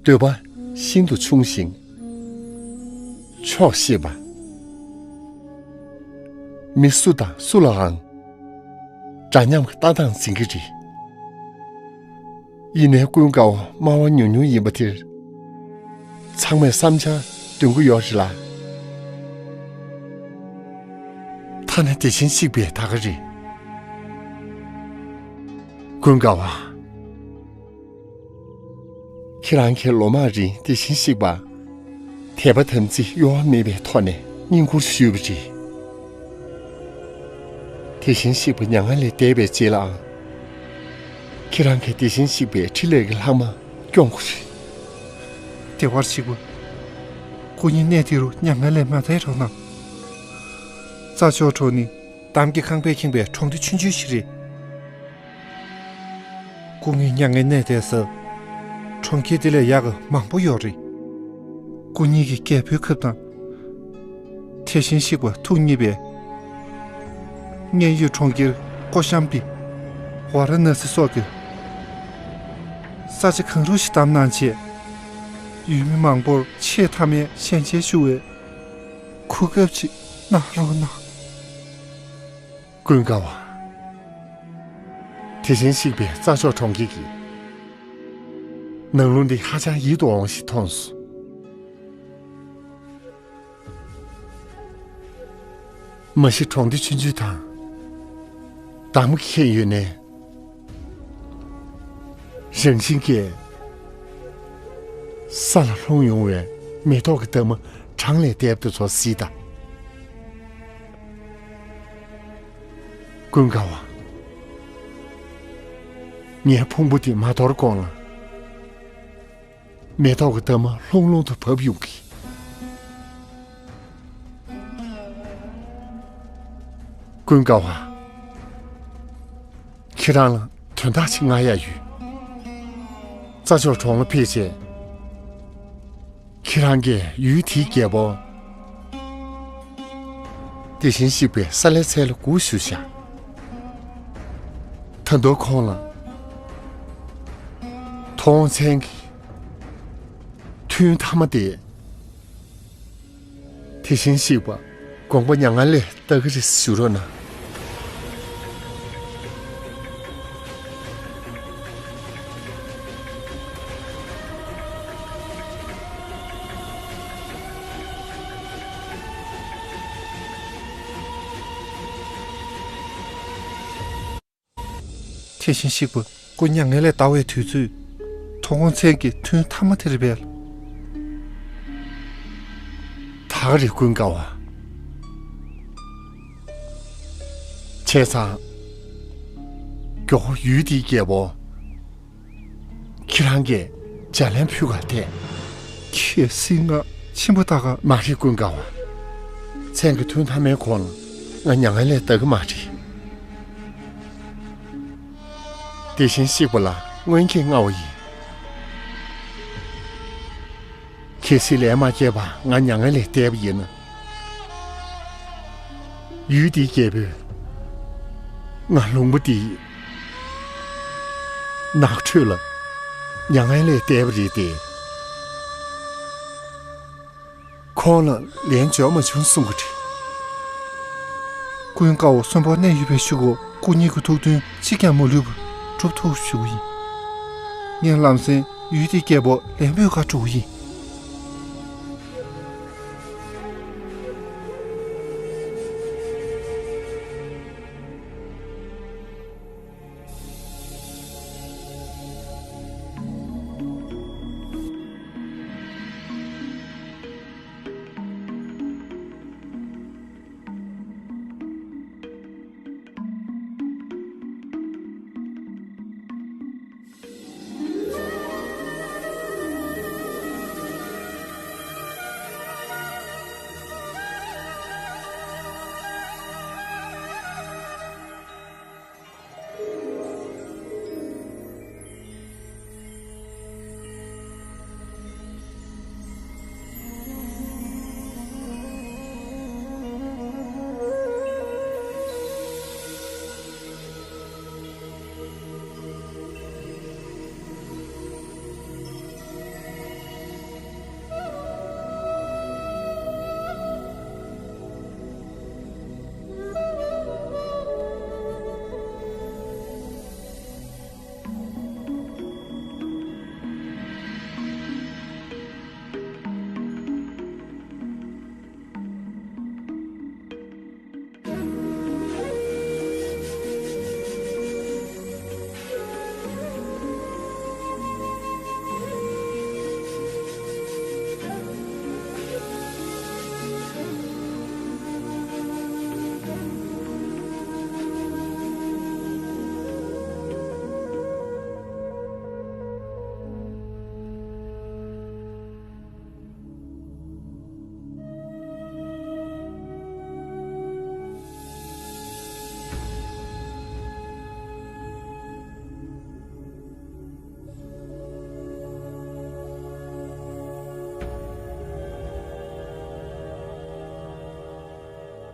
འདོད་པ་ཤིན་ཏུ་ཆུང་ཞིང་ཆོག་ཤེས་པ། མི་སུ་དང་སུ་ལའང་འདྲ་མཉམ་གྱི་ལྟ་སྟངས་འཛིན་གྱི་རེད། ཡིན་ནའི་ཀུན་དགའ་བོ་སྨྲ་བ་ཉུང་ཉུང་ཡིན་པ་དེར། ཚང་མས་བསམ་འཆར་འདོན་གྱི་ཡོད་རེད་ལ། ཐ་ན་དེ་བཞིན་གཤེགས་པས་ད་ག་རེད། ཀུན་དགའ་བ། ཁྱེད་རང་གིས་ལོ་མང་རིང་དེ་བཞིན་གཤེགས་པ་དད་པ་དམ་ཚིག་གཡོ་བ་མེད་པའི་ཐོག་ནས་བསྙེན་བཀུར་ཞུས་པ་རེད། དེ་བཞིན་གཤེགས་པ་མྱ་ངན་ལས་འདས་པའི་རྗེས་ལའང་། ཁྱེད་རང་གིས་དེ་བཞིན་གཤེགས་པའི་ཕྲིན་ལས་ཀྱི་ལྷག་མ་སྐྱོང་དགོས་རེད། བདེ་བར་གཤེགས་པ། སྐུ་ཉིད་གནས་འདི་རུ་མྱ་ངན་ལས་མ་འདའ་རོགས་གནང་། རྩྭ་མཆོག་གྲོགས་ནི་ འདམ་གྱི་ཁང་པས་ཁེངས་པའི་གྲོང་སྡེ་ཆུང་ཆུང་ཞིག་རེད། སྐུ་ངོ་མྱ་ངན་གནས་བསྡད་ས་གྲོང་ཁྱེར་དེ་ལས་ཡག་གི་མང་པོ་ཡོད་རེད། སྐུ་ཉིད་ཀྱི་རྒྱལ་པོའི་ཁབ་དང་། དེ་བཞིན་གཤེགས་པ་ཐུགས་མཉེས་པའི་མཉན་ཡོད་གྲོང་ཁྱེར་ཀོ་ཤམ་བི། ཝཱ་ར་ཎ་སི་སོགས་ཀྱི་ས་ཆ་གང་རུང་ཞིག་བདམས་གནང་བྱས། ཡུལ་མི་མང་པོར་ཆེས་མཐའ་མའི་ཞལ་མཇལ་ཞུ་བའི་གོ་སྐབས་ཅིག་གནང་རོགས་གནང་། ཀུན་དགའ་བ། དེ་བཞིན་གཤེགས་པའི་རྩྭ་མཆོག་གྲོང་ཁྱེར་གྱི་ནང་ལོགས་འདི་ཧ་ཅང་ཡིད་དུ་འོང་ཞིག་མཐོང་སོང་། མ་གཞི་གྲོང་སྡེ་ཆུང་ཆུང་དང་འདམ་གྱིས་ཁེངས་ཡོད་ནའི། རང་བཞིན་གྱིས་ས་ལ་ལྷུང་ཡོང་བའི་མེ་ཏོག་གི་འདབ་མ་གྲངས་ལས་འདས་པ་དེ་ཚོ་གཟིགས་དང་། ཀུན་དགའ་བ། ངའི་ཕུང་པོ་འདི་མ་དོར་གོང་ལ། མེ་ཏོག་གི་འདབ་མ་ལྷུང་ལྷུང་དུ་བབས་ཡོང་གི། ཀུན་དགའ་བ། ཁྱེད་རང་ལ་དོན་དག་ཅིག་ང་ཡ་ཡོད། རྩྭ་མཆོག་གྲོང་ལ་ཕེབས་རྗེས། ཁྱེད་རང་གིས་ཡུལ་དེའི་རྒྱལ་པོ། དེ་བཞིན་གཤེགས་པའི་ས་ལེ་ཚལ་ལ་སྒུག་བཞུགས་ཤག་ད་དུང་ཁོང་ལ། ཐུབ་དབང་མཚན་གྱི་ཐུན་མཐའ་མ་དེ། དེ་བཞིན་གཤེགས་པ་དགོངས་པ་མྱ་ངན་ལས་འདའ་གི་རེད་ཞུ་རོགས་གནང་། དེ་བཞིན་གཤེགས་པ་སྐུ་མྱ་ངན་ལས་འདའ་བའི་དུས་ཚོད། ཐུབ་དབང་མཚན་གྱི་ཐུན་མཐའ་མ་དེ་རེད་པས། ད་ག་རེད་ཀུན་དགའ་བ། བྱས་ཙང་། མགྱོགས་པོ་ཡུལ་འདིའི་རྒྱལ་པོ། ཁྱེད་རང་གིས་ལྗགས་ལན་ཕུལ་ག་བལྟས། གལ་སྲིད་ང་ཕྱིན་པ་ད་ག་མ་རེད་ཀུན་དགའ་བ། མཚན་གྱི་ཐུན་མཐའ་མའི་གོང་ལ་ང་མྱ་ངན་ལས་འདའ་གི་མ་རེད། དེ་བཞིན་གཤེགས་པ་ལ་སྔོན་གྱི་བསྔགས་པ་ཡིན། གལ་སྲིད་ལན་མ་བརྒྱབ་པར་ང་མྱ་ངན་ལས་འདས་པ་ཡིན་ན། ཡུལ་འདིའི་རྒྱལ་པོས་ང་ལུང་པ་འདིའི་ནགས་ཁྲོད་ལ་མྱ་ངན་ལས་འདས་པ་རེད་དེ། ཁོང་ལ་ལན་འབྱོར་མ་བྱུང་གསུང་གི་འདུག་ཀུན་དགའ་བོ་གསོན་པོར་གནས་ཡོད་པའི་གཞུག་གུ་སྐུ་ཉིད་ཀྱི་ཐུགས་འདུན་གཅིག་ཀྱང་མ་ལུས་པར་འགྲུབ་ཐུབ་ཞུ་གི་ཡིན། ངས་ལམ་སེང་ཡུལ་དེའི་རྒྱལ་པོར་ལན་འབུལ་ག་འགྲོ་གི་ཡིན།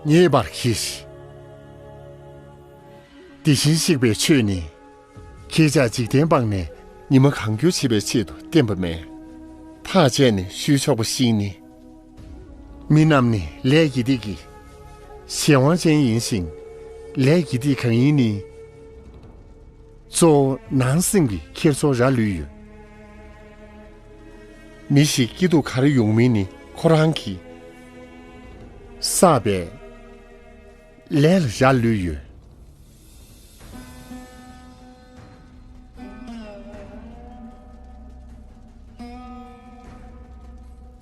ཉེས་པར་གྱིས། དེ་བཞིན་གཤེགས་པའི་ཆོས་ནི། ཁྱེད་ཅག་འཇིག་རྟེན་སྤངས་ནས་ཉི་མ་གང་འགྱུར་བྱེད་པའི་ཆེད་དུ་བསྟན་པ་མེད། ཐག་བཅད་ནས་ཞུས་ཆོག་པ་ཞིག་ནི། མི་རྣམས་ནི་ལས་ཀྱི་སྡིག་གིས་གཞན་དབང་ཅན་ཡིན་ཞིང་། ལས་ཀྱི་སྡིག་གང་ཡིན་ནི། གཙོ་བོ་ནང་སེམས་ཀྱི་འཁྱེར་སོ་ར་ལུས་ཡོད། མི་ཞིག་སྐྱིད་སྡུག་ག་རེ་ཡོང་མིན་ནི་ཁོ་རང་གིས་བསགས་པའི་ལས་ལ་ར་ལུས་ཡོད།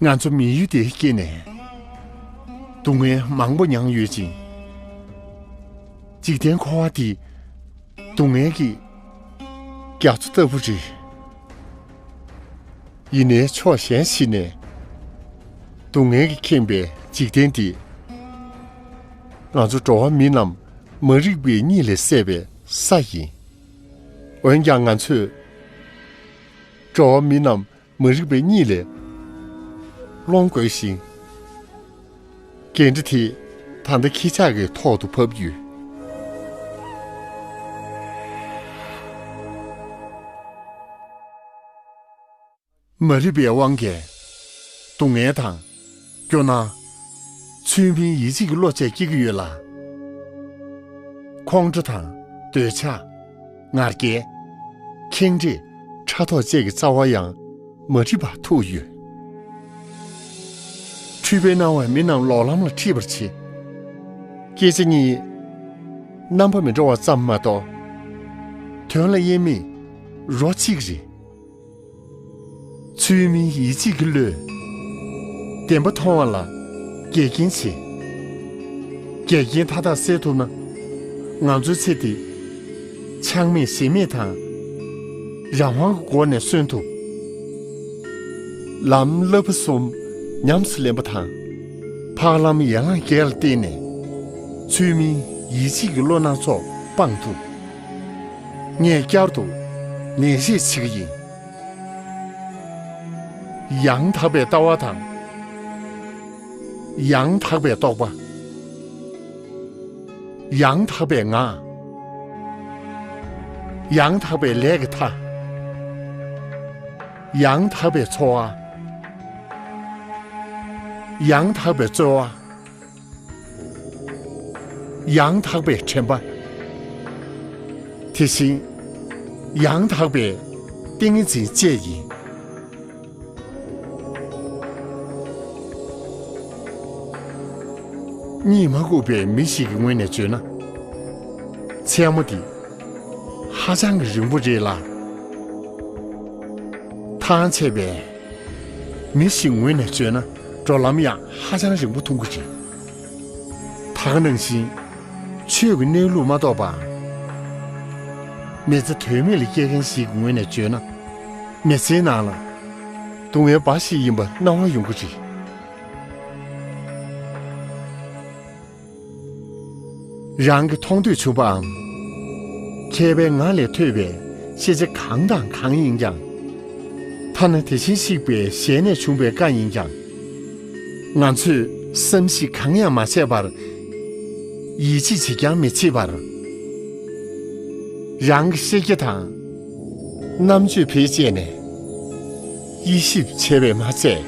ང་ཚོ་མི་ཡུལ་འདིར་སྐྱེས་ནས་སྡུག་བསྔལ་མང་པོ་མྱངས་ཡོད་ཅིང་། འཇིག་རྟེན་འཁོར་བ་འདི་སྡུག་བསྔལ་གྱི་རྒྱ་མཚོ་ལྟ་བུ་རེད། ཡིན་ནའི་ཕྱོགས་གཞན་ཞིག་ནས་སྡུག་བསྔལ་གྱིས་ཁེངས་པའི་འཇིག་རྟེན་འདི། ང་ཚོ་འགྲོ་བ་མི་རྣམས་མ་རིག་པའི་གཉིད་ལས་སད་པའི་ས་ཡིན། འོན་ཀྱང་ང་ཚོས་འགྲོ་བ་མི་རྣམས་མ་རིག་པའི་གཉིད་ལས་སློང་དགོས་ཤིང་། འགན་འཁྲི་དེ་ད་ལྟ་ཁྱེད་ཅག་གི་ཐོག་ཏུ་བབས་ཡོད། མ་རིག་པའི་དབང་གིས་སྡུག་བསྔལ་དང་། སྐྱོ་སྣང་། ཚུལ་མིན་ཡིད་ཆེས་ཀྱི་བློ་བཅས་སྐྱེ་གི་ཡོད་ལ། ཁོང་ཁྲོ་དང་། འདོད་ཆགས། ང་རྒྱལ། ཁེངས་དྲེགས། ཕྲག་དོག་བཅས་ཀྱི་རྩ་བ་ཡང་མ་འགྲིབ་པར་ཐུག་ཡོད། འཁྲུལ་པའི་སྣང་བས་མི་རྣམས་ལོག་ལམ་ལ་ཁྲིད་པར་བྱེད། སྐད་ཆ་གཉིས། རྣམ་པ་མི་འདྲ་བ་ཙམ་མ་གཏོགས། དོན་ལ་དབྱེར་མེད་རོ་གཅིག་རེད། ཚུལ་མིན་ཡིད་ཆེས་ཀྱི་བློས། བདེན་པ་མཐོང་བ་ལ་འགལ་རྐྱེན་བྱེད། འགལ་རྐྱེན་མཐའ་དག་སེལ་ཐུབ་ན། ང་ཚོའི་ཚེ་འདི་ཆགས་མེད་ཞེན་མེད་དང་། རང་དབང་གི་སྒོ་ནས་གསོན་ཐུབ། ལམ་བསླབ་པ་གསུམ་ཉམས་སུ་ལེན་པ་དང་། འཕགས་ལམ་ཡན་ལག་བརྒྱད་ལ་བརྟེན་ནས། ཚུལ་མིན་ཡིད་ཆེས་ཀྱི་བློ་སྣ་ཚོགས་སྤང་ཐུབ། ངས་བསྐྱར་དུ་ནན་བཤད་བྱེད་ཀྱི་ཡིན། ཡང་དག་པའི་ལྟ་བ་དང་། ཡང་དག་པའི་རྟོག་པ། ཡང་དག་པའི་ངག། ཡང་དག་པའི་ལས་ཀྱི་མཐའ། ཡང་དག་པའི་འཚོ་བ། ཡང་དག་པའི་རྩོལ་བ། ཡང་དག་པའི་དྲན་པ། དེ་བཞིན་ཡང་དག་པའི་ཏིང་ངེ་འཛིན་བཅས་ཡིན། གཉིད་མ་ཁུག་པའི་མི་ཞིག་གི་ངོས་ནས་བརྗོད་ན། མཚན་མོ་འདི་ཧ་ཅང་གི་རིང་པོ་རེད་ལ། ཐང་ཆད་པའི་མི་ཞིག་ངོས་ནས་བརྗོད་ན། འགྲོ་ལམ་ཡང་ཧ་ཅང་རིང་པོ་མཐོང་གི་རེད། ད་ག་ནང་བཞིན་ཆོས་ཀྱི་གནས་ལུགས་མ་རྟོགས་པར། མི་ཚེ་དོན་མེད་ལ་སྐྱེལ་མཁན་ཞིག་གི་ངོས་ནས་བརྗོད་ན། མི་ཚེའི་ནང་ལ་སྡུག་བསྔལ་འབའ་ཞིག་ཡིན་པ་སྣང་བ་ཡོང་གི་རེད། རང་གི་མཐོང་ཐོས་བྱུང་བའམ། མཁས་པའི་ངག་ལས་ཐོས་པའི་ཤེས་བྱ་གང་དང་གང་ཡིན་ཀྱང་། ཐ་ན་དེ་བཞིན་གཤེགས་པའི་ཞལ་ནས་བྱུང་བའི་བཀའ་ཡིན་ཀྱང་། ང་ཚོས་བསམ་གཞིག་གང་ཡང་མ་བྱས་པར། ཡིད་ཆེས་བྱེད་ཀྱང་མི་བྱེད་པར། རང་གི་ཤེས་རྒྱ་དང་། རྣམ་དཔྱོད་བེད་སྤྱད་ནས། དབྱེ་ཞིབ་བྱས་པས་མ་ཚད།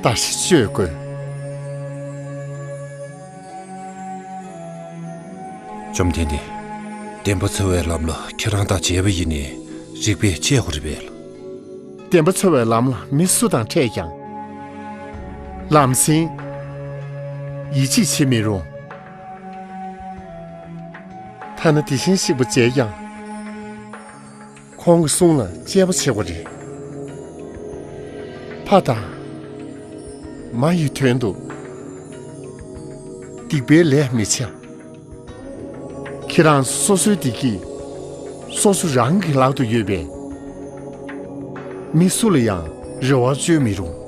བརྟག་ཞིབ་བྱེད་དགོས། བཅོམ་ལྡན་འདས། བདེན་པ་འཚོལ་བའི་ལམ་ལ་ཁྱེད་རང་དང་མཇལ་བ་ཡིན་ནའི་རིགས་པས་དཔྱད་དགོས་རེད་པས། བདེན་པ་འཚོལ་བའི་ལམ་ལ་མི་སུ་དང་འཕྲད་ཀྱང་། ལམ་སེང་ཡིད་ཆེས་བྱེད་མི་རུང་། ཐ་ན་དེ་བཞིན་གཤེགས་པ་མཇལ་ཀྱང་། ཁོང་གི་གསུང་ལ་དཔྱད་པ་བྱེད་དགོས་རེད། ཕ་དང་། མ་ཡི་དོན་དུ་སྡིག་པའི་ལས་མི་བྱ། ཁྱེད་རང་སོ་སོའི་བདེ་སྐྱིད་སོ་སོ་རང་གི་ལག་ཏུ་ཡོད་པས། མི་སུ་ལ་ཡང་རེ་བ་བཅོལ་མི་རུང་།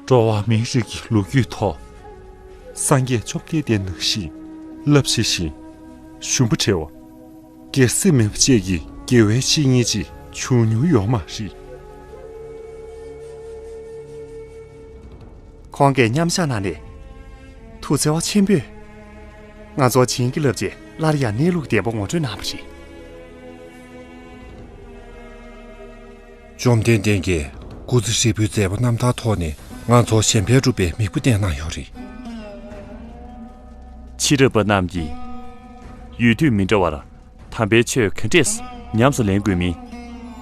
འགྲོ་བ་མིའི་རིགས་ཀྱི་ལོ་རྒྱུས་ཐོག་སངས་རྒྱས་བཅོམ་ལྡན་འདས་ནང་བཞིན་རླབས་ཆེ་ཞིང་ཞུམ་པ་བྲལ་བ། སྒེར་སེམས་མེད་པ་བཅས་ཀྱི་དགེ་བའི་བཤེས་གཉེན་ཅིག་བྱུང་མྱོང་ཡོད་མ་རེད། ཁོང་གིས་མཉམ་བཞག་གནང་ནས། ཐུགས་བརྩེ་བ་ཆེན་པོས་ང་ཚོར་བྱིན་གྱིས་བརླབས་རྗེས་སླར་ཡང་གནས་ལུགས་བདེན་པ་ངོ་སྤྲོད་གནང་བ་རེད། བཅོམ་ལྡན་འདས་ཀྱིས་སྐུ་ཚེ་ཧྲིལ་པོའི་མཛད་པ་རྣམ་ཐར་ཐོག་ནས་ང་ཚོར་གཞན་ཕན་སྒྲུབ་པའི་མིག་དཔེ་བསྟན་གནང་ཡོད་རེད། ཕྱི་རབས་པ་རྣམས་ཀྱིས་ཡུལ་དུས་མི་འདྲ་བར་དམ་པའི་ཆོས་ག་འདྲས་ཉམས་སུ་ལེན་དགོས་མིན་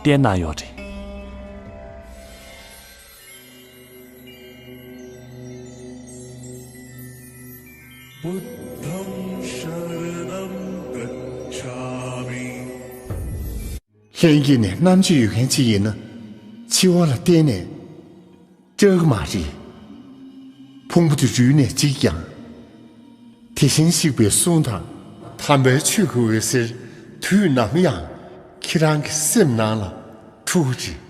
བསྟན་གནང་ཡོད་རེད། ལྷན་སྐྱེས་ནས་རྣམ་དཔྱོད་ཡོད་མཁན་ཅིག་ཡིན་ན། འཆི་བ་ལ་གཏན་ནས་སྐྲག་གི་མ་རེད། ཕུང་པོ་དེ་རུལ་ནས་འཇིག་ཀྱང་། དེ་བཞིན་གཤེགས་པའི་གསུང་དང་། དམ་པའི་ཆོས་ཀྱི་འོད་ཟེར་དུས་ནམ་ཡང་ཁྱེད་རང་གི་སེམས་ནང་ལ་འཁྲུག་གི་རེད།